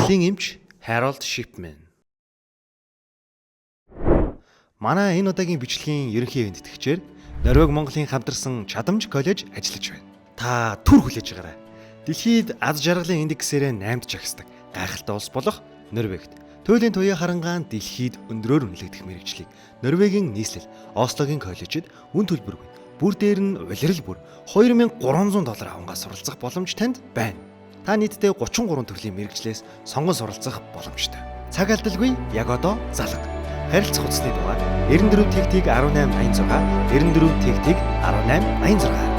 Английн эмч Harold Shipman. Манай энэ удаагийн бичлэгийн ерөнхий ивээн тэтгэгчээр Норвег Монголын хамтарсан Чадамж коллеж ажиллаж байна. Та түр хүлээж байгаарай. Дэлхийд аз жаргалын индексээрээ 8-д жагсдаг гайхалтай улс болох Норвегт туйлын туяа харангаан дэлхийд өндрөөр үнэлэгдэх мэргэжлийг Норвегийн нийслэл Ослогийн коллежид үн төлбөргүй бүр дээр нь улирал бүр 2300 доллар авангаа суралцах боломж танд байна. Та нийтдээ 33 төрлийн мэргэжлээс сонгон суралцах боломжтой. Цаг алдалгүй яг одоо залга. Харилцах утасны дугаар 94 тэг тэг 18 86 94 тэг тэг 18 86.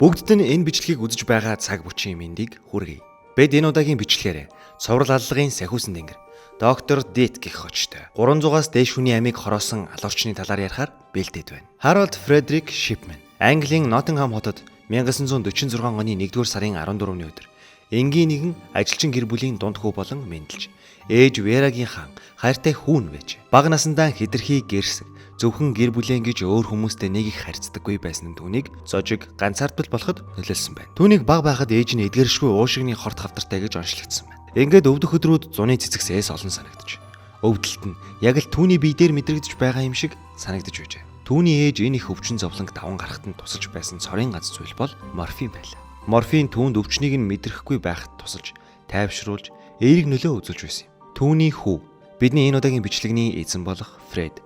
Бүгдд нь энэ бичлэгийг үзэж байгаа цаг мөчийн мэндийг хүргэе. Бид энэ удаагийн бичлэгээр цоврал аллагын сахиусан тэнгэр доктор Дит гэх хочтой 300-аас дээш хүний амийг хороосон алуурчны талаар ярихаар бэлдээд байна. Harold Frederick Shipman Английн Ноттингхам хотод 1946 оны 1-р сарын 14-ний өдөр энгийн нэгэн ажилчин гэр бүлийн дунд хүү болон мэндэлж ээж Верагийн хаан хайртай хүүн байж. Бага насндаа хэтэрхий гэрсэг зөвхөн гэр бүлэн гэж өөр хүмүүстэй нэг их харьцдаггүй байсан нь түүнийг зожиг ганцаардвал болоход нөлөөлсөн байна. Түүнийг бага байхад ээж нь эдгэршгүй уушигны хорт хавдартай гэж онцлогдсон байна. Ингээд өвдөх өдрүүд зуны цэцэгсээс олон санагдаж. Өвдөлт нь яг л түүний бие дээр мэдрэгдэж байгаа юм шиг санагдаж байжээ. Түүний ээж энэ их өвчин зовлонг даван гарахад нь тусалж байсан цорын гац зүйл бол морфин байлаа. Морфин түүнд өвчнийг нь мэдрэхгүй байхад тусалж, тайвшруулж, эерэг нөлөө үзүүлж байсан юм. Түүний хүү бидний энэ удаагийн бичлэгний эзэн болох Фред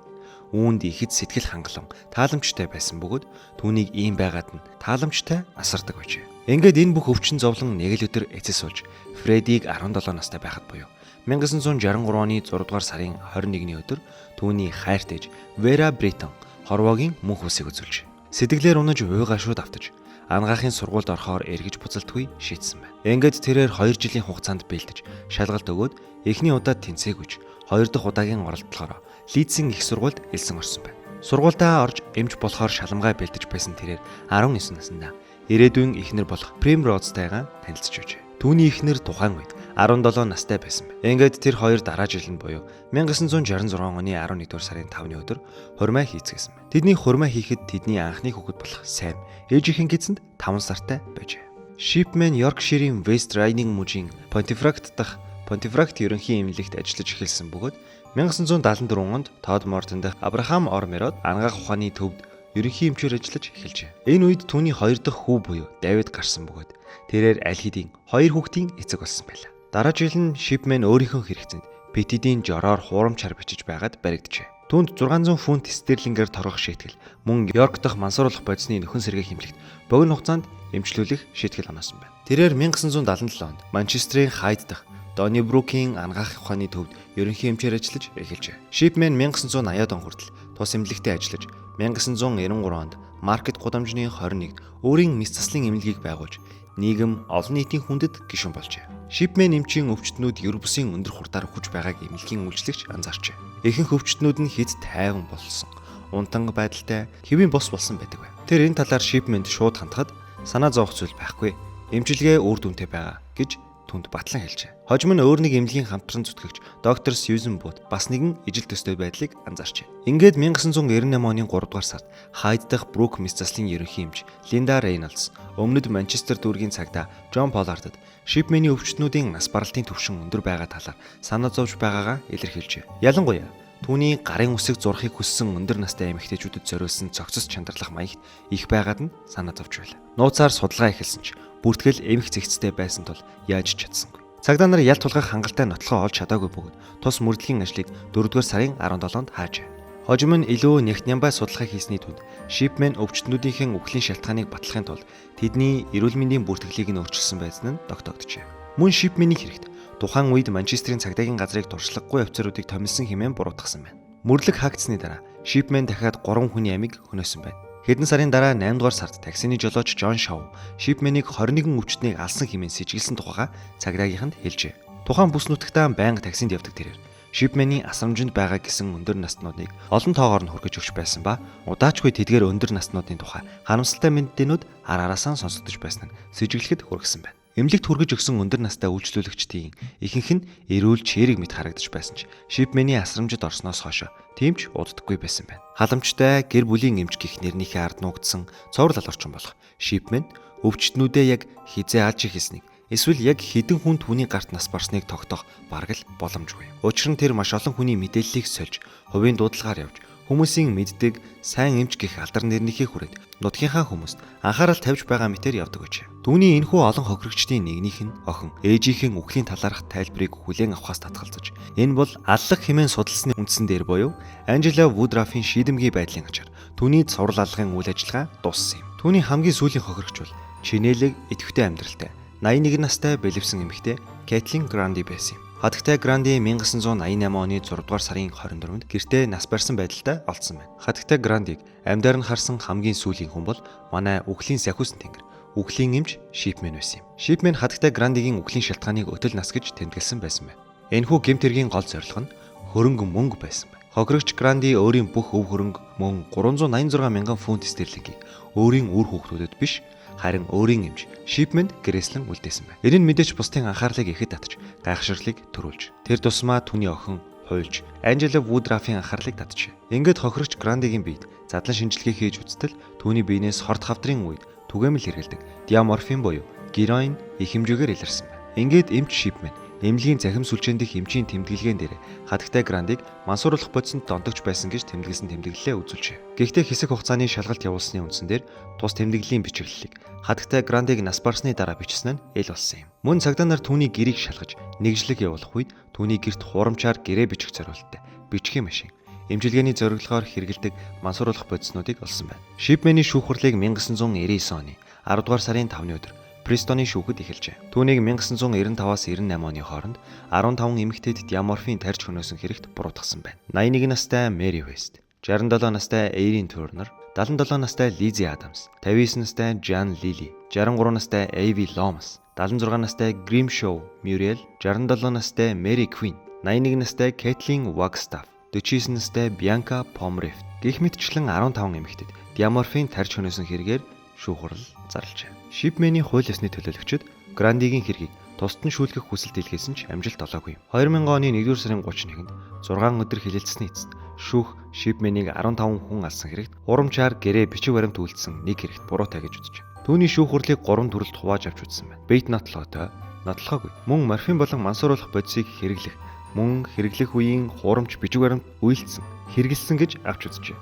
үүнд ихэд сэтгэл хангалуун тааламжтай байсан бөгөөд түүнийг ийм байгаад нь тааламжтай асардаг байжээ. Ингээд энэ бүх өвчин зовлон нэг л өдөр эцэс болж Фредийг 17 настай байхад буюу 1963 оны 6 дугаар сарын 21-ний өдөр түүний хайрт ээж Вера Бритон хорвоогийн мөнх усыг үзүүлж сэтгэлээр унаж уйгаашууд автаж ангаахын сургуульд орохоор эргэж буцалтгүй шийдсэн байна. Ингээд тэрээр 2 жилийн хугацаанд бэлдэж шалгалт өгөөд эхний удаа тэнцээгүйч хоёр дахь удаагийн оролдлогоор Лидсийн их сургуульд элсэн орсон байна. Сургуульдаа орж эмч болохоор шаламгай бэлдэж байсан тэрээр 19 наснда ирээдүйн эхнэр болох Примрозтайгаа танилцж байжээ. Түүний эхнэр тухайн үед 17 настай байсан байна. Ингээд тэр хоёр дараа жил нь буюу 1966 оны 11-р сарын 5-ны өдөр хурмаа хийцгээсэн байна. Тэдний хурмаа хийхэд тэдний анхны хүүхэд болох Сэм ээжийнхэн гэзэнд 5 сартай байжээ. Shipman Yorkshire-ийн West Riding мужийн Pontefract дахь Pontefract ерөнхий эмнэлэгт ажиллаж эхэлсэн бөгөөд 1974 онд Todd Morton дахь Абрахам Ормерод ангаах ухааны төвд ерөнхий эмчээр ажиллаж эхэлжээ. Энэ үед түүний хоёр дахь хүү буюу Давид гарсан бөгөөд тэрээр аль хэдийн хоёр хүүхдийн эцэг болсон байлаа. Дараа жил нь Shipman өөрийнхөө хэрэгцээнд PTD-ийн жороор хуурамчаар бичиж байгаад баригджээ. Түүнд 600 фунт стерлингээр торгох шийтгэл мөн Йорк дахь мансууруулах бодисны нөхөн сэргээх эмнэлэгт богино хугацаанд эмчлүүлэх шийтгэл оносон байна. Тэрээр 1977 онд Манчестерийн Хайд дахь Доннибрукийн ангаах ухааны төвд ерөнхий эмчээр ажиллаж эхэлжээ. Shipman 1980-ад он хүртэл тус эмнэлэгтээ ажиллаж 1993 онд Маркет гудамжны 21-д өөрийн мэс заслын эмнэлгийг байгуулж нийгэм олон нийтийн хүндэт гишүүн болжээ. Shipman эмчийн өвчтнүүд ер бусын өндөр хурдаар үхэж байгааг эмнэлгийн үйлчлэгч анзаарчээ. Ихэнх өвчтнүүд нь хэд тайван болсон, унтанга байдалтай, хэвийн бос болсон байдаг байв. Тэр энэ талаар Shipman-д шууд хандхад санаа зовох зүйл байхгүй. Эмчилгээ үр дүнтэй байгаа гэж түнд батлан хэлжээ. Хожим нь өөр нэг эмнэлгийн хамтран зүтгэгч доктор Сьюзен Бут бас нэгэн ижил төстэй байдлыг анзаарчээ. Ингээд 1998 оны 3 дугаар сард Хайд дахь Брук мэс заслын ерөнхий эмч Линда Рейнольдс өмнөд Манчестер дүүргийн цагдаа Джон Поллардд Шипмений өвчтнүүдийн нас баралтын түвшин өндөр байгаа талаар санаа зовж байгаагаа илэрхийлжээ. Ялангуяа түүний гарын үсэг зурхыг хүссэн өндөр настай эмэгтэйчүүдэд зориулсан цогцос чанарлах маягт их байгаад нь санаа зовж байлаа. Нууцаар судалгаа эхэлсэн ч бүртгэл эмх зэгцтэй байсан тул яаж ч чадсангүй. Цагдаа нар ялт тулгах хангалттай нотлохоо олж чадаагүй бөгөөд тус мөрдлийн ажлыг 4-р сарын 17-нд хаажээ. Хожим нь илүү нэгт нямбай судалгаа хийсний түнд Shipman өвчтнүүдийнхэн үхлийн шалтгааныг батлахын тулд тэдний эрүүл мэндийн бүртгэлийг нь өөрчилсөн байсан нь тогтоогджээ. Мөн Shipman-ийн хэрэгт тухайн үед Манчестерийн цагдаагийн газрыг туршлагагүй офицеруудыг томилсон хэмээн буруутгасан байна. Мөрлөг хаагдсны дараа Shipman дахиад 3 хүний амийг хөнөөсөн байна. Хэдэн сарын дараа 8 дугаар сард таксины жолооч Джон Шоу Шипменийг 21 өвчтнийг алсан хэмээн сэжиглэсэн тухайга цагдаагийнханд хэлжээ. Тухайн бүс нутагтаа байнга таксинд явдаг тэрээр Шипменийн асрамжинд байгаа гэсэн өндөр наснуудыг олон тоогоор нь хүргэж өгч байсан ба удаачгүй тэдгээр өндөр наснуудын тухай харамсалтай мэддээнүүд ар араасаа сонсогдож байсан нь сэжиглэхэд хүргэсэн байна. Эмнэлэгт хүргэж өгсөн өндөр настай үйлчлүүлэгчдийн ихэнх нь эрүүл чирэг мэт харагдаж байсан ч Шипменийн асрамжид орсноос хойш тийм ч уддаггүй байсан байна. Халамжтай гэр бүлийн эмч гих нэрнийхээ ард нуугдсан цоврал алуурчин болох Шипмен өвчтнүүдээ яг хизээ алж ихэлснийг эсвэл яг хэдэн хүн түүний гарт нас барсныг тогтоох бараг л боломжгүй. Учир нь тэр маш олон хүний мэдээллийг сольж, хувийн дуудлагаар явж, хүмүүсийн мэддэг сайн эмч гэх алдар нэрнийхээ хүрээнд нутгийнхаа хүмүүст анхаарал тавьж байгаа мэтээр явдаг гэжээ. Түүний энэхүү олон хохирогчдын нэгнийх нь охин ээжийнхэн үхлийн талаарх тайлбарыг хүлээн авахаас татгалзаж, энэ бол аллах хэмээн судалсны үндсэн дээр буюу Анжела Вудрафын шийдэмгий байдлын ачаар түүний цуврал алгын үйл ажиллагаа дууссан юм. Түүний хамгийн сүүлийн хохирогч бол Чинэлэг идэвхтэй амьдралтай 81 настай бэлэвсэн эмэгтэй Кэтлин Гранди байсан юм. Хатагтай Гранди 1988 оны 6 дугаар сарын 24-нд гэртээ нас барьсан байдалтай олдсон байна. Хатагтай Грандиг амьдаар нь харсан хамгийн сүүлийн хүн бол манай үхлийн сахиусан тэнгэр үхлийн эмч Шипмен байсан юм. Шипмен Хатагтай Грандигийн үхлийн шалтгааныг өтөл нас гэж тэмдэглэсэн байсан байна. Энэхүү гэмт хэргийн гол зорилго нь хөрөнгө мөнгө байсан байна. Хохирогч Гранди өөрийн бүх өв хөрөнгө мөн 386 мянган фунт стерлингийг өөрийн үр хүүхдүүдэд биш харин өөрийн эмч Шипменд гэрээслэн үлдээсэн байна. Энэ нь мэдээж бусдын анхаарлыг ихэд татж, гайхширлыг төрүүлж, тэр тусмаа түүний охин хуйлж Анжела Вудрафын анхаарлыг татжээ. Ингээд хохирогч Грандигийн биед задлан шинжилгээ хийж үзтэл түүний биенээс хорт хавдрын үед түгээмэл хэрэглэдэг диаморфин буюу героин их хэмжээгээр илэрсэн байна. Ингээд эмч Шипмен эмнэлгийн цахим сүлжээн дэх эмчийн тэмдэглэгээн дээр Хатагтай Грандиг мансууруулах бодисонд донтогч байсан гэж тэмдэглэсэн тэмдэглэлээ үзүүлжээ. Гэхдээ хэсэг хугацааны шалгалт явуулсны үндсэн дээр тус тэмдэглэлийн бичиглэлийг Хатагтай Грандиг нас барсны дараа бичсэн нь ил болсон юм. Мөн цагдаа нар түүний гэрийг шалгаж нэгжлэг явуулах үед түүний гэрт хуурамчаар гэрээ бичих зориулттай бичгийн машин эмчилгээний зориглохоор хэрэглэдэг мансууруулах бодиснуудыг олсон байна. Шипмений шүүх хурлыг 1999 оны 10 дугаар сарын 5-ны өдөр Престоны шүүхэд эхэлжээ. Түүнийг 1995-аас 98 оны хооронд 15 эмэгтэйд диаморфин тарж хөнөөсөн хэрэгт буруутгасан байна. 81 настай Мэри Вест, 67 настай Эйрин Турнер, 77 настай Лизи Адамс, 59 настай Жан Лили, 63 настай Эйви Ломас, 76 настай Гримшоу Мюриэл, 67 настай Мэри Квин, 81 настай Кэтлин Вагстаф, 49 настай Бьянка Помрефт гэх мэтчлэн 15 эмэгтэйд диаморфин тарж хөнөөсөн хэрэгээр шүүх хурал зарлжээ. Шипмений хууль ёсны төлөөлөгчид Грандигийн хэргийг тусад нь шүүлгэх хүсэл дэлгээсэн ч амжилт олоогүй. 2000 оны 1-р сарын 31-нд 6 өдөр хилэлцсэний эцэст шүүх Шипменийг 15 хүн алсан хэрэгт урамчаар гэрээ бичиг баримт үйлдсэн нэг хэрэгт буруутай гэж үзжээ. Түүний шүүх хурлыг 3 төрөлд хувааж авч үзсэн байна. Бейт нотлохотой, нотлохоогүй. Мөн морфин болон мансууруулах бодисыг хэрэглэх, мөн хэрэглэх үеийн хуурамч бичиг баримт үйлдсэн, хэрэгэлсэн гэж авч үзжээ.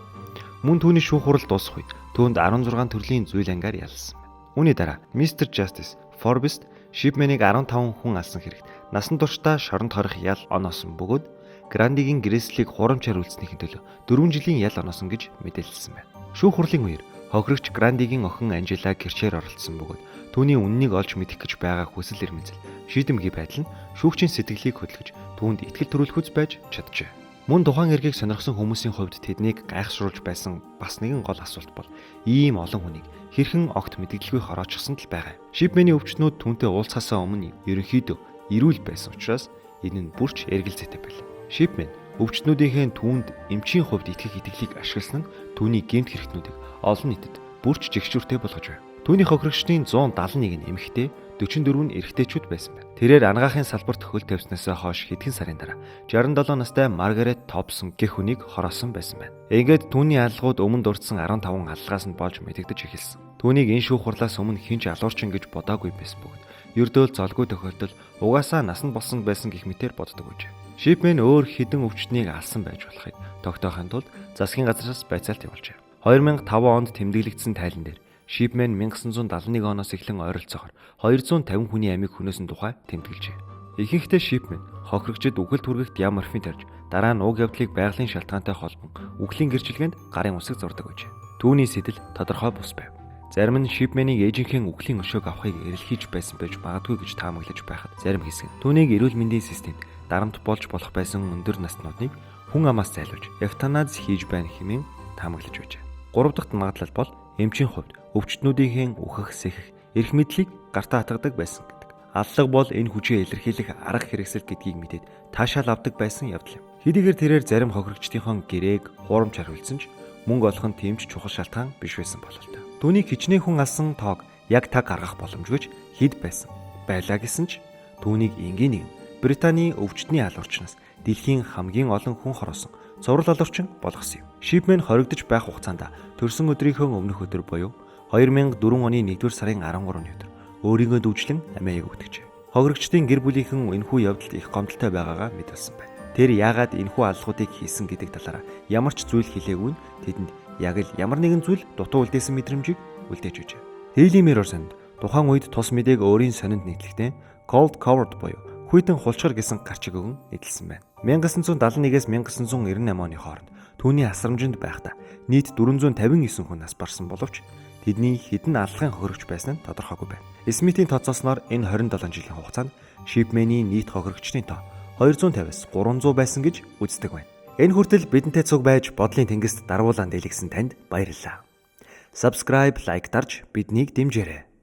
Мөн түүний шүүх хурал дуусах үед түүнд 16 төрлийн зүйл ангаар ялсан байна. Үүний дараа Мистер Justice Forbes Шипменийг 15 хүн алсан хэрэгт насан туршдаа шоронд хорих ял оноосон бөгөөд Грандигийн гэрээслэлийг хуурамчаар үйлдснийхэн төлөө 4 жилийн ял оноосон гэж мэдээлсэн байна. Шүүх хурлын үеэр хохирогч Грандигийн охин Анжела гэрчээр оролцсон бөгөөд түүний үннийг олж мэдэх гэж байгаа хүсэл эрмэлзэл шийдэмгий байдал нь шүүгчийн сэтгэлийг хөдөлгөж түүнд итгэл төрүүлэх үз байж чаджээ. Мөн тухайн эргийг сонирхсон хүмүүсийн хувьд тэднийг гайхшруулж байсан бас нэгэн гол асуулт бол ийм олон хүнийг хэрхэн огт мэдгэлгүй хороочихсон л байгаа. Шипмений өвчтнүүд түүнтэй уулзахаасаа өмнө ерөнхийдөө эрүүл байсан учраас энэ нь бүрч эргэлзээтэй байлаа. Шипмен өвчтнүүдийнхээ түүнд эмчийн хувьд итгэх итгэлийг ашигласан нь түүний гэмт хэрэгтнүүдийг олон нийтэд бүрч жигшүүртэй болгож байв. Түүний хохирогчдын 171 нь эмэгтэй, 44 нь эрэгтэйчүүд байсан байна. Тэрээр анагаахын салбарт хөл тавьснаасаа хойш хэдхэн сарын дараа 67 настай Маргарет Томпсон гэх хүнийг хороосон байсан байна. Ингээд түүний аллагууд өмнө дурдсан 15 аллагаас нь болж мэдэгдэж эхэлсэн. Түүнийг энэ шүүх хурлаас өмнө хэн ч алуурчин гэж бодоогүй байсан бөгөөд ердөөл золгүй тохиолдол угаасаа насанд болсон байсан гэх мэтээр боддог үжээ. Шипмен өөр хэдэн өвчтнийг алсан байж болохыг тогтоохын тулд засгийн газраас байцаалт явуулжээ. 2005 онд тэмдэглэгдсэн тайлан дээр Шипмен 1971 оноос эхлэн ойролцоогоор 250 хүний амийг хөнөөсөн тухай тэмдэглэжээ. Ихэнхдээ Шипмен хохирогчид үхэлд хүргэх диаморфин тарж дараа нь уг явдлыг байгалийн шалтгаантай холбон үхлийн гэрчилгээнд гарын үсэг зурдаг байжээ. Түүний сэтэл тодорхой бус байв. Зарим нь Шипменийг ээжийнхээ үхлийн өшөөг авахыг эрэлхийлж байсан байж магадгүй гэж таамаглаж байхад зарим хэсэг нь түүнийг эрүүл мэндийн системд дарамт болж болох байсан өндөр наснуудыг хүн амаас зайлуулж эвтаназ хийж байна хэмээн таамаглаж байжээ. Гурав дахь магадлал бол эмчийн хувьд өвчтнүүдийнхээ үхэх, сэхэх эрх мэдлийг гартаа хатгадаг байсан гэдэг. Аллага бол энэ хүчээ илэрхийлэх арга хэрэгсэл гэдгийг мэдээд таашаал авдаг байсан явдал юм. Хэдийгээр тэрээр зарим хохирогчдынхон гэрээг хуурамч хариулсан ч мөнгө олох нь тийм ч чухал шалтгаан биш байсан бололтой. Түүнийг хичнээн хүн алсан тоог яг таг гаргах боломжгүй ч хэд байсан байлаа гэсэн ч түүнийг энгийн нэгэн Британий өвчтний алуурчнаас дэлхийн хамгийн олон хүн хороосон цуврал алуурчин болгосон юм. Шипмен хоригдож байх хугацаанд төрсөн өдрийнхөө өмнөх өдөр буюу 2004 оны 1-р сарын 13-ны өдөр өөрийгөө дүүжлэн амиа өгдөгчээ. Хохирогчдын гэр бүлийнхэн энэхүү явдалд их гомдолтой байгаагаа мэдүүлсэн байна. Тэр яагаад энэхүү аллагуудыг хийсэн гэдэг талаараа ямар ч зүйл хэлээгүй нь тэдэнд яг л ямар нэгэн зүйл дутуу үлдээсэн мэдрэмжийг үлдээж байжээ. Daily Mirror сонинд тухайн үед тус мэдээг өөрийн сонинд нийтлэхдээ Cold Coward буюу хүйтэн хулчгар гэсэн гарчиг өгөн нийтэлсэн байна. 1971-ээс 1998 оны хооронд түүний асрамжинд байхдаа нийт 459 хүн нас барсан боловч тэдний хэдэн аллагын хохирогч байсан нь тодорхойгүй байна. Смитийн тооцоолсноор энэ 27 жилийн хугацаанд Шипмений нийт хохирогчдын тоо 250-аас 300 байсан гэж үздэг байна. Энэ хүртэл бидэнтэй цуг байж бодлын тэнгист дарвуулан дийлгэсэн танд баярлалаа. Subscribe, like дарж биднийг дэмжээрэй.